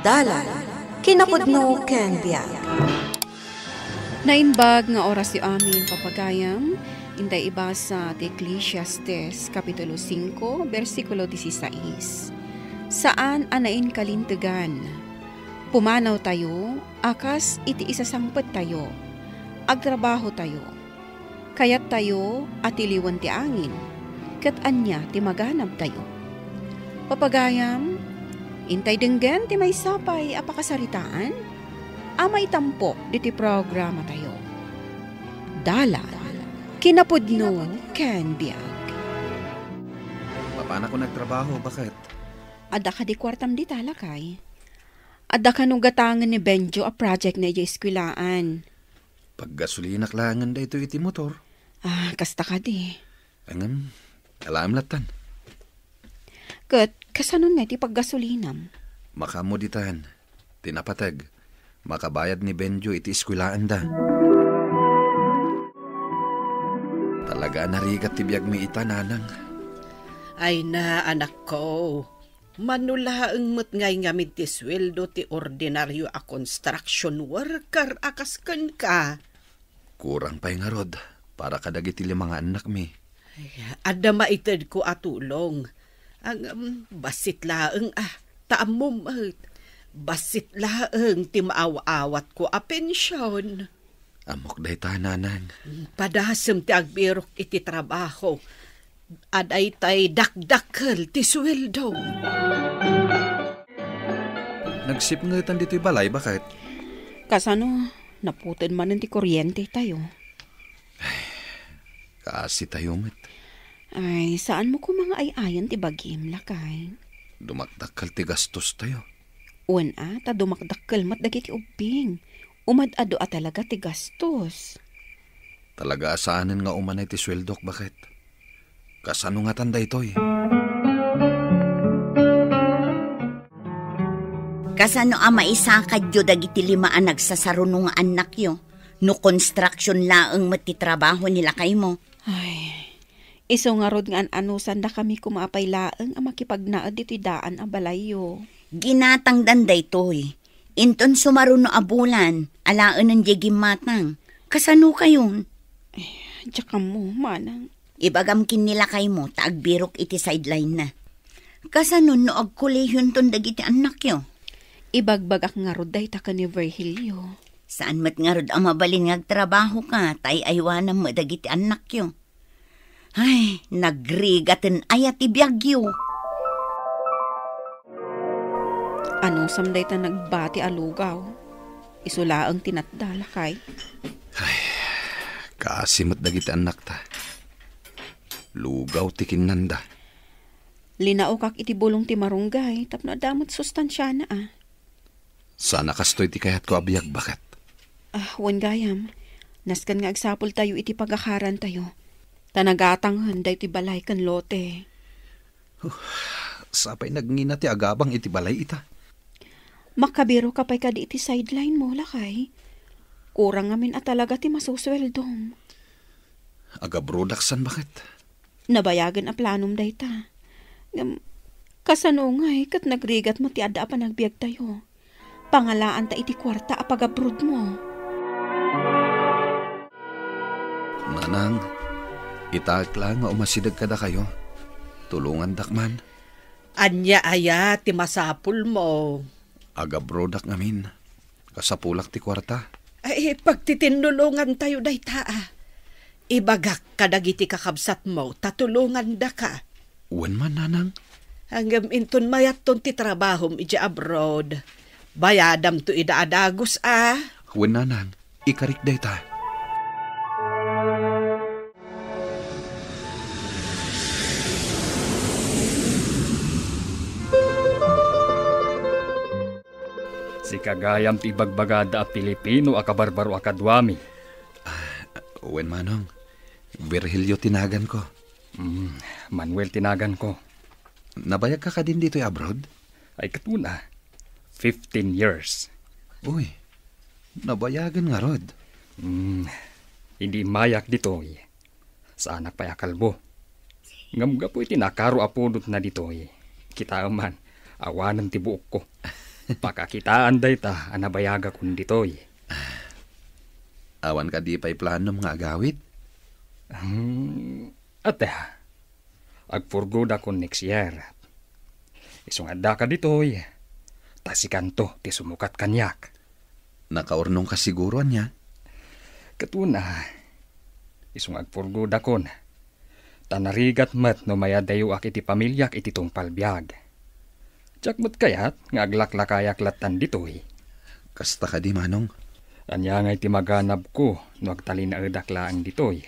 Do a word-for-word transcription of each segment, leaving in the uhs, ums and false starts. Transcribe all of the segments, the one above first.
Dalan, kinapudno ken biag. Naimbag nga orasyo amin, papagayam, intay ibasa ti Ecclesiastes, Kapitulo singko, bersikulo disisais. Saan a nainkalintegan. Pumanawtayo a kas iti isasangpettayo. Agtrabahotayo. Kayattayo a tiliwen ti angin, ket ania ti maganabtayo? Papagayam, intay denggen ti maysa pay a pakasaritaan a maitampok ditoy programatayo. Dalan, kinapudno ken biag. Papanakon agtrabaho, baket? Adda kadi kuartam dita, lakay? Adda kano gatangen ni Benjo a project na idiay eskuelaan? Paggasolinak laengen daytoy iti motor. Ah, kasta kadi. Ngem, alaem lattan. Ket, kasano nga iti paggasulinam? Makaammo ditan. Ti napateg, makabayad ni Benjo iti eskuelaanda. Talaga a narigat ti biagmi ita, nanang. Ay na, anakko. Mano laeng met ngay ngamin ti sueldo ti ordinario a construction worker a kas kenka? Kurang pay ngarud para kadagiti lima nga annakmi. Ay, adda maitedko a tulong. Ang, um, bassit laeng, ah, ta ammom met. Bassit laeng ti maaw-awatko a pension. Ammok dayta, nanang. Padasem ti agbirok iti trabaho. Adaytay dakdakkel ti sueldo. Nagsipngetan ditoy balay, baket? Kasano, naputed manen ti kuryente tayo. Ay, kaasi tayo met. Ay, saan mo koma nga ay-ayan ti bagim, lakay? Dumakdakkel ti gastos tayo. Wen a, ta dumakdakkel met dagiti ubbing. Umad-adu a talaga ti gastos. Talaga a saanen nga umanay ti sueldok, baket? Kasano ngatan daytoy? Kasano a maisakadyo dagiti lima a nagsasaruno nga annakyo no construction laeng met ti trabaho ni lakaymo? Ay, isu ngarud nga an-anusandakami koma apay laeng a makipagnaed ditoy daan a balayyo. Ginatangdan daytoy. Inton sumaruno a bulan, alaenen diay gimmatang. Kasano kayon? Eh, diak ammo, manang. Ibagam ken ni lakaymo ta agbirok iti sideline-na. Kasano no agkolehionton dagiti annakyo? Ibagbagak ngarud dayta ken ni Virgilio. Saan met ngarud a mabalin nga agtrabahoka ta ay-aywanam met dagiti annakyo. Ay, nagrigaten aya ti biagyo. Anusam dayta nagbati a lugaw? Isu laeng ti natda, lakay. Ay, kaasi met dagiti annakta. Lugaw ti kinnanda. Linaokak iti bulong ti marunggay tapno adda met sustansiana, a. Saan a kastoy ti kayatko a biag, baket? Ah, wen gayam. Nasken nga agsapultayo iti pagakarantayo. Ta nagatanghen daytoy balay ken lote. Huh, sapay nagngina ti agabang iti balay ita. Makabiroka pay kadi iti sideline mo, lakay? Kurang ngamin a talaga ti masusueldom. Agabrodak san, baket? Nabayagen a planom dayta. Ngem, kasano ngay ket nagrigat met ti adda a panagbiagtayo? Pangalaanta iti kuarta a pagabrodmo. Nanang, itaek laeng nga umasideg kadakayo. Tulongandak man. Ania aya ti masapulmo? Agabrodak ngamin. Kasapulak ti kuarta. Ay, pagtitinnulongantayo dayta, a. Ibagak kadagiti kakabsatmo ta tulongandaka. Wen man, nanang. Ngem inton mayatton ti trabahom idiay abroad, bayadamto ida a dagus, a. Wen, nanang, ikarik dayta. Sika gayam ti ibagbagada a Pilipino a kabarbaro a kaduami. Ah, wen, manong. Virgilio ti naganko. Mm, Manuel ti naganko. Nabayagka kadin ditoy abroad? Ay, ket una, fifteen years. Uy, nabayagen ngarud. Mm, idi immayak ditoy, saanak pay a kalbo. Ngem gapu iti nakaro a pudotna ditoy, kitaem man, awanen ti buokko. Pakakitaan dayta a nabayagakon ditoy. Awan kadi pay planom nga agawid? Hmm, ate, agpurgodakon next year. Isu nga addaka ditoy, ta sikanto ti sumukat kaniak. Nakaurnongka siguro, ania? Ket una, isu nga agpurgodakon, ta narigat met no mayadayoak iti pamiliak iti tungpal biag. Diak met kayat nga aglaklakayak lattan ditoy. Kasta kadi, Manong? Ania ngay ti maganabko no agtalinaedak laeng ditoy?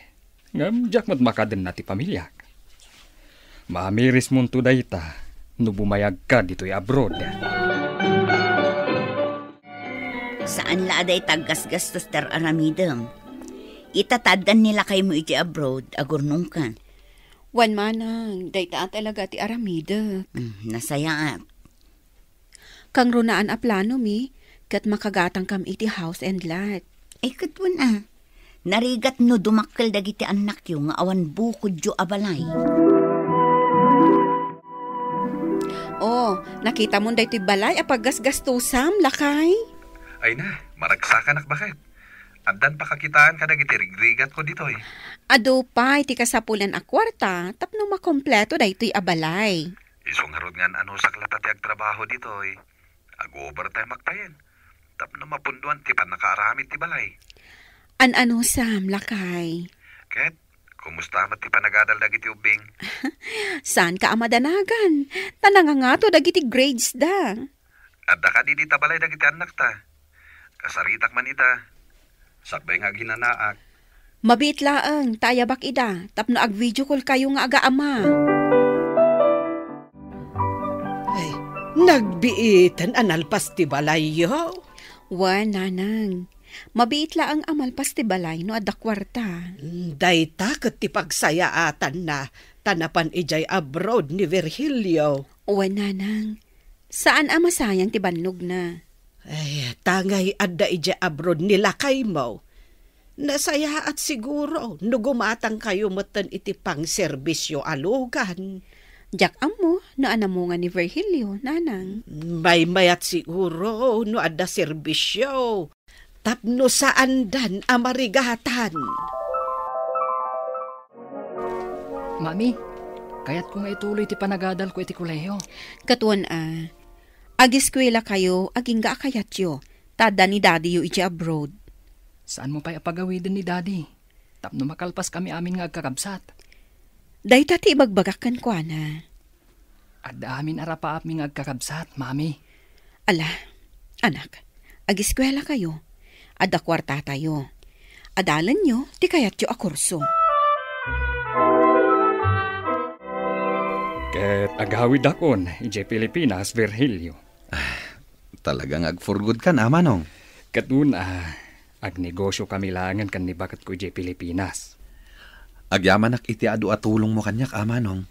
Ngem diak met makadenna ti pamiliak. Maamirismonto dayta no bumayagka ditoy abroad. Saan la a dayta aggasgastos ti ar-aramidem. Ita ta addan ni lakaymo iti abroad, agurnongkan. Wen manang, dayta a talaga ti aramidek. Mm, nasayaat. Kangrunaan a plano mi, ket makagatangkam iti house and lot. Ay, ket wen a. Narigat no dumakkel dagiti annakyo nga awan bukodyo a balay. Oh, nakitamon daytoy balay a paggasgastosam, lakay? Ay na, maragsakanak baket. Addan pakakitaan kadagiti rigrigatko ditoy. Adu pay ti kasapulan a kuarta tapno makompleto daytoy a balay. Isu ngarud nga an-anusak latta ti agtrabaho ditoy. Ag-overtime-ak tayen. Tapno mapunduan ti pannakaaramid ti balay. An-anusam, lakay? Ket, kumusta met ti panagadal dagiti ubbing? Saanka a madanagan, ta nangangato dagiti grades da. Adda kadi dita balay dagiti annakta? Kasaritak man ita. Sakbay nga aghinanaak. Mabiit laeng ta ayabak ida tapno ag-video call kayo nga agaama. Ay, nagbiiten a nalpas ti balayyo? Wen, nanang. Mabiit laeng a malpas ti balay no adda kuarta. Mm, dayta ket ti pagsayaatanna ta napan idiay abroad ni Virgilio. Wen, nanang. Saan a masayang ti bannogna. Ay, tangay adda idiay abroad ni lakaymo. Nasayaat siguro no gumatangkayo metten iti pangserbisyo a lugan. Diak ammo no anamungan ni Virgilio, nanang. Maymayat siguro no adda serbisyo. Tapno saandan a marigatan. Mami, kayatko nga ituloy ti panagadalko iti kolehiyo. Ket wen a, agiskuelakayo agingga a kayatyo, ta adda ni dadiyo iti abroad. Saanmo pay a pagawiden ni dadi, tapno makalpaskami amin nga agkakabsat. Dayta ti ibagbagak kenkuana. Adda amin a rapaapmi nga agkakabsat, mami. Ala, anak, agiskuelakayo. Adda kuartatayo. Adalenyo ti kayatyo a kurso. Ket agawidakon idiay Pilipinas, Virgilio. Ah, talaga nga agpurgodkan, a manong? Ket una, agnegosyokami laengen ken ni baketko idiay Pilipinas. Agyamanak iti adu a tulongmo kaniak, a manong.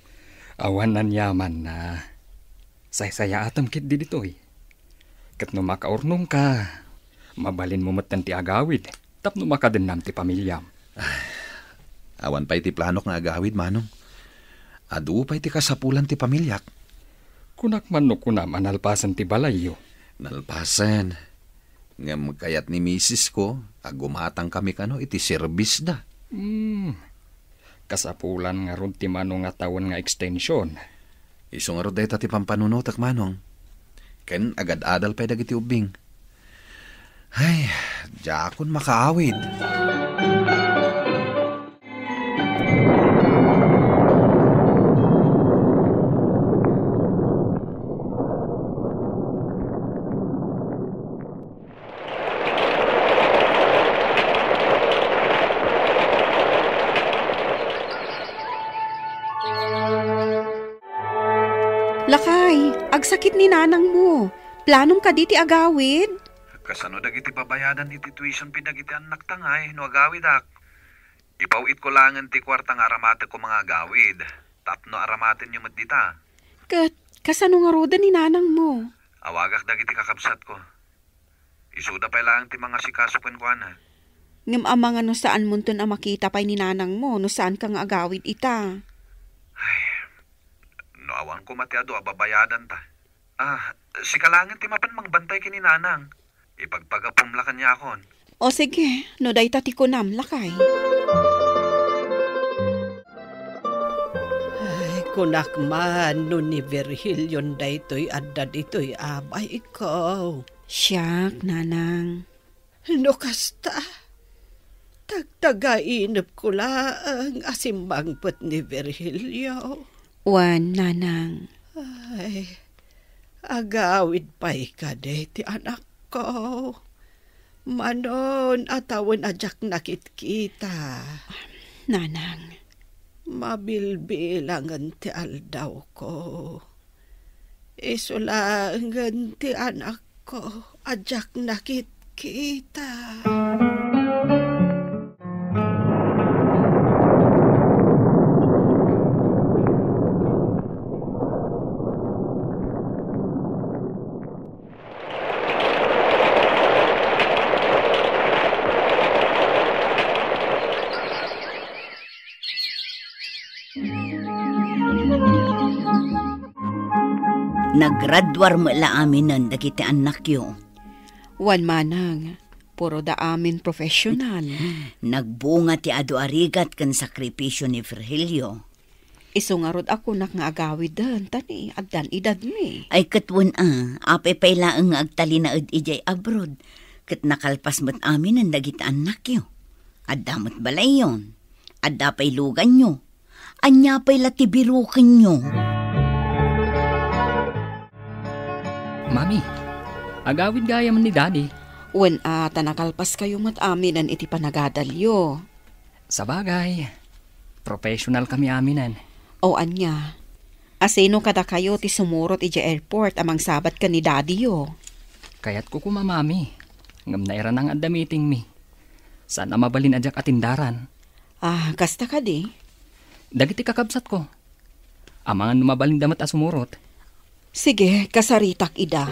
Awan aniamanna. Saysayaatam ketdi ditoy. Ket no makaurnongka, mabalinmo metten ti agawid tapno makadennam ti pamiliam. Awan pay ti planok nga agawid, manong. Adu pay ti kasapulan ti pamiliak. Kunak man no kunam a nalpasen ti balayyo. Nalpasen. Ngem kayat ni misisko a gumatangkami kano iti serbisda. Hmm. Kasapulan ngarud ti mano nga tawen nga ekstension. Isu ngarud dayta ti pampanunotek, manong. Ken agad-adal pay dagiti ubbing. Ay, diakon makaawid. Lakay, agsakit ni nanangmo. Planom kadi ti agawid? Kasano dagiti babayadan iti tuition fee dagiti annakta ngay no agawidak? Ipaw-itko laengen ti kuarta nga aramatekko nga agawid, tapno aramatenyo met dita. Ket kasano ngaruden ni nanangmo? Awagak dagiti kakabsatko. Isuda pay laeng ti mangasikaso kenkuana. Ngem amangan no saanmonton a makita pay ni nanangmo no saanka nga agawid ita. Ay, no awan koma ti adu a babayadanta, Ah, sika laengen ti mapan mangbantay ken ni Nanang. Ipagpagapom la kaniakon. O sige, no dayta ti kunam, lakay. Ay, kunak man no ni Virgilion daytoy adda ditoy, abay ko. Siak, Nanang. No kasta, tagtagainepko laeng a simmangpet ni Virgilio. Wen, Nanang. Ay, agawid pay kadi ti anakko. Manon a tawen a diak nakitkita. Nanang. Mabilbilangen ti aldawko. Isu laengen ti anakko a diak nakitkita. Nagraduar met la aminen dagiti annakyo. Wen manang, puro da amin professional. Nagbunga ti adu a rigat ken sakripisio ni Virgilio. Isu ngarud a kunak nga agawiden, ta ni addan edadmi. Ay, ket wen a, apay pay laeng nga agtalinaed idiay abroad, ket nakalpas met aminen dagiti annakyo. Adda met balayyon, adda pay luganyo. Ania pay la ti birukenyo? Mami, agawid gayam ni Daddy. Wen a, ta nakalpaskayo met aminen iti panagadalyo. Sabagay, professional kami aminen. O ania, asino kadakayo ti sumurot idiay airport a mangsabat ken ni Daddy-yo? Kayatko koma, Mami, ngem nairana nga adda meeting-mi. Saan a mabalin a diak atendaran. Ah, kasta kadi? Dagiti kakabsatko. Amangan no mabalinda met a sumurot. Sige, kasaritak ida.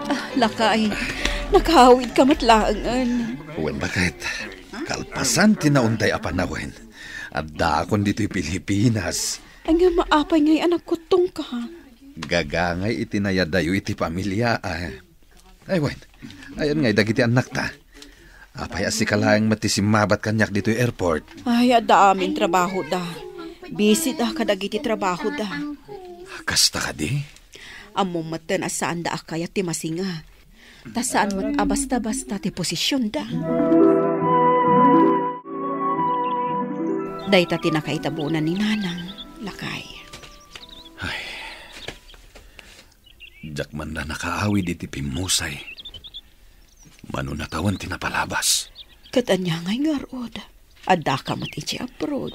Ah, lakay, nakaawidka met laengen. Wen, baket. Kalpasan ti naunday a panawen, addaakon ditoy Pilipinas. Ay, nga maapay ngay a nagkuttongka? Gagangay iti nayadayo iti pamiliaa. Ay, wen. Ayan ngay dagiti annakta. Apay a sika laeng met ti simmabat kaniak ditoy airport? Ay, adda amin trabahoda. Busy da kadagiti trabahoda. Kasta kadi? Ammom metten a saanda a kayat ti masinga. Ta saan met a basta-basta ti posisionda. Dayta ti nakaitabonan ni Nanang, lakay. Ay. Diak man la nakaawid iti pimmusay. Mano natawen ti napalabas. Ket ania ngay ngarud? Addaka met iti abroad.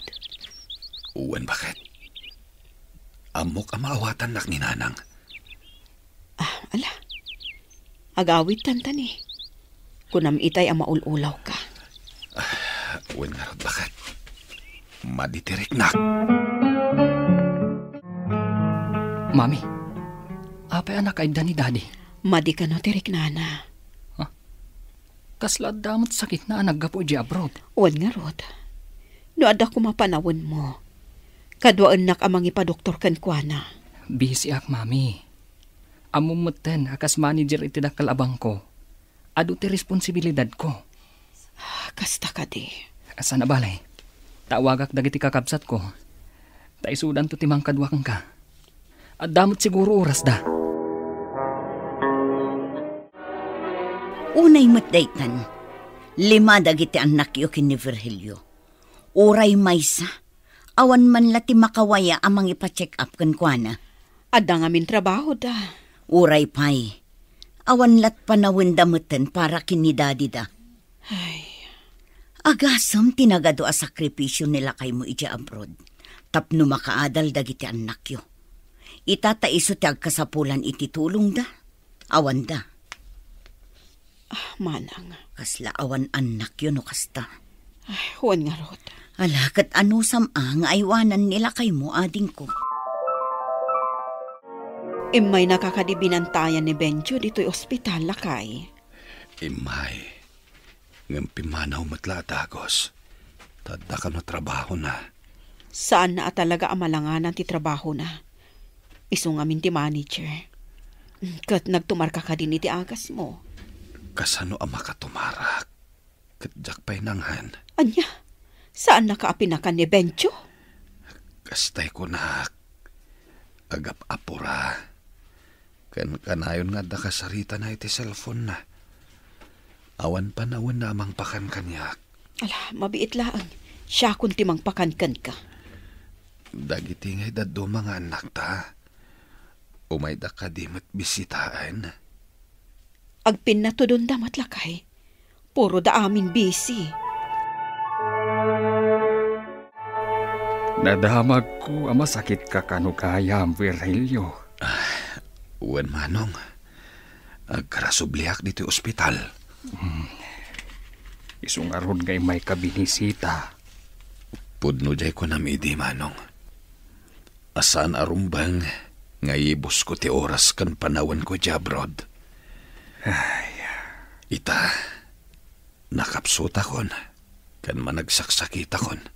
Wen, baket. Ammok a maawatannak ni Nanang. Ah, ala. Agawidtan ta ni. Kunam itay a maul-ulawka. Ah, wen ngarud, baket. Madi ti riknak. Mami, apay a nakaidda ni Daddy? Madi kano ti riknana. Ha? Kasla adda met sakitna a naggapu idiay abroad? Wen ngarud. No adda koma panawenmo, kaduaennak a mangipadoktor kenkuana. Busy-ak, Mami. Ammom metten a kas manager iti dakkel a bangko, adu ti responsibilidadko. Ah, kasta kadi. Saan a bale, tawagak dagiti kakabsatko, ta isudanto ti mangkadua kenka. Adda met siguro orasda. Unay met daytan, lima dagiti annakyo ken ni Virgilio. Uray maysa, awan man la ti makawaya a mangipa-check-up kenkuana. Adda ngamin trabahoda. Uray pay, awan lat panawenda metten para ken ni daddy-da. Ay. Agasem ti nagadu a sakripisio ni lakaymo idiay abroad tapno makaadal dagiti annakyo. Ita ta isu ti agkasapulan iti tulongda. Awanda. Ah, manang. Kasla awan annakyo no kasta. Ay, wen ngarud. Ala, ket anusam a nga aywanan ni lakaymo, adingko? Immaynaka kadi binantayan ni Benjo ditoy ospital, lakay? Immay. Ngem pimmanaw met la a dagus. Ta adda kano trabahona. Saanna a talaga a malanganan ti trabahona. Isu ngamin ti manager. Ket nagtumarka kadin iti agasmo. Kasano a makatumarak? Ket diak pay nanghan. Ania? Saannaka a pinakan ni Benjo? Kastay kunak, agap-apura. Ken kanayon nga adda kasaritana iti cellphone-na. Awan panawenna a mangpakan kaniak. Ala, mabiit laeng. Siakon ti mangpakan kenka. Dagiti nga dadduma nga annakta, umayda kadi met bisitaen? Agpinnatudonda met lakay. Puro da amin busy. Nadamagko a masakitka kano gayam, Virgilio. Ah, wen, Manong. Agkarasubliak ditoy ospital. Hmm. Isu ngarud nga immayka binisita. Pudno diay kunam idi, Manong. A saan a rumbeng nga ibusko ti oras ken panawenko idiay abroad. Ay. Ita, nakapsutakon ken managsaksakitakon.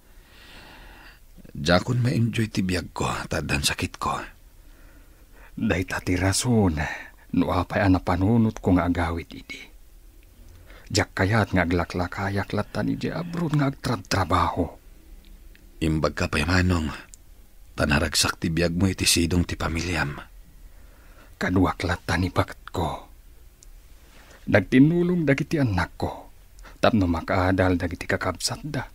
Diakon ma-enjoy ti biagko ta addan sakitko. Dayta ti rason no apay a napanunotko nga agawid idi. Diak kayat nga aglaklakayak latta idiay abroad nga agtrabtrabaho. Imbagka pay, Manong, ta naragsak ti biagmo iti sidong ti pamiliam. Kaduak latta ni baketko. Nagtinnulong dagiti annakko tapno makaadal dagiti kakabsatda.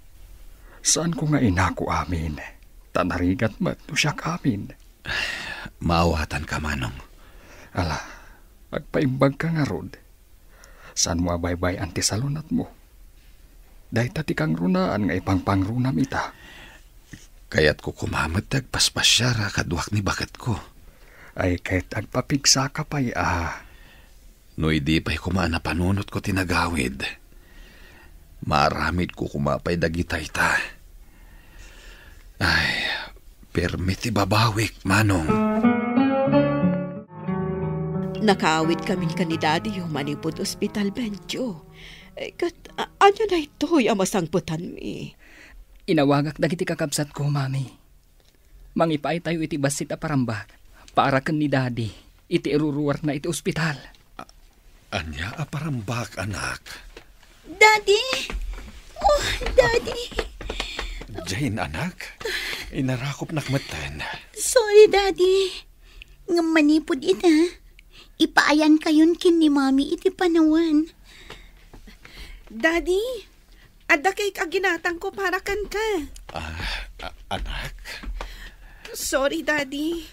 Saanko nga inako amin, ta narigat met no siak amin. Maawatanka, Manong. Ala, agpaimbagka ngarud. Saanmo a baybay-an ti salunatmo? Dayta ti kangrunaan nga ipangpangrunam ita. Kayatko koma met ti agpaspasiar a kaduak ni baketko. Ay ket agpapigsaka pay a. No idi pay koma a napanunotko ti nagawid, maaramidko koma pay dagitayta. Ay, permi ti babawik, Manong. Nakaawidkamin ken ni Daddy manipud ospital, Benjo. Eh, ket, a-, ania daytoy a masangpetanmi? Inawagak dagiti kakabsatko, Mami. Mangipaaytayo iti bassit a parambak para ken ni Daddy iti iruruarna iti ospital. A-, ania a parambak, anak? Daddy! Oh, Daddy! Jane, anak, inarakopnak metten. Sorry, Daddy. Ngem manipud ita, ipaayankayon ken ni Mami iti panawen. Daddy, adda cake a ginatangko para kenka. Ah, a-, anak? Sorry, Daddy.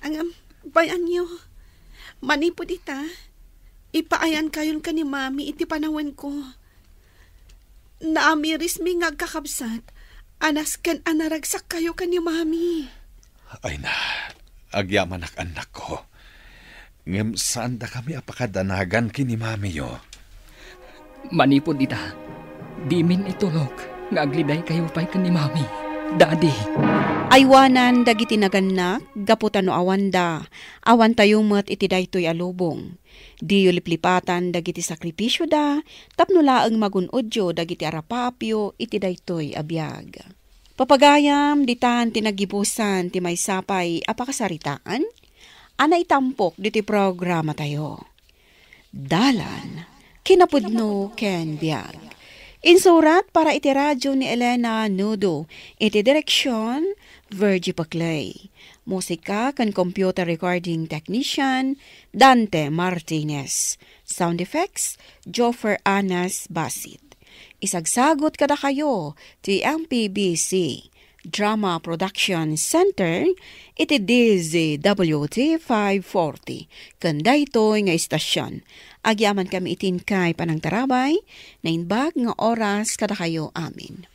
Ngem, bay-anyo. Manipud ita, ipaayankayon ken ni Mami iti panawenko. Naamirismi nga agkakabsat, a nasken a naragsakkayo ken ni Mami. Ay na, agyamanak, annakko. Ngem saandakami a pakadanagan ken ni Mamiyo. Manipud ita, dimin itulok nga agledaykayo pay ken ni Mami, Daddy. Aywanan dagiti nagannak gapu ta no awanda, awantayo met iti daytoy a lubong. Diyo liplipatan dagiti sakripisioda tapno laeng magun-odyo dagiti arapaapyo iti daytoy a biag. Papagayam, ditan ti nagibusan ti maysa pay a pakasaritaan a naitampok ditoy programatayo. Dalan, kinapudno ken biag. Insurat para iti radyo ni Elena Nudo, iti direksyon, Virgie Paclay. Musika ken computer recording technician, Dante Martinez. Sound effects, Joffer Anas Basit. Isagsagot kadakayo ti M P B C Drama Production Center iti D Z W T five forty. Ken daytoy nga istasyon, agyamankami iti inkay panangtarabay, naimbag nga oras kadakayo amin.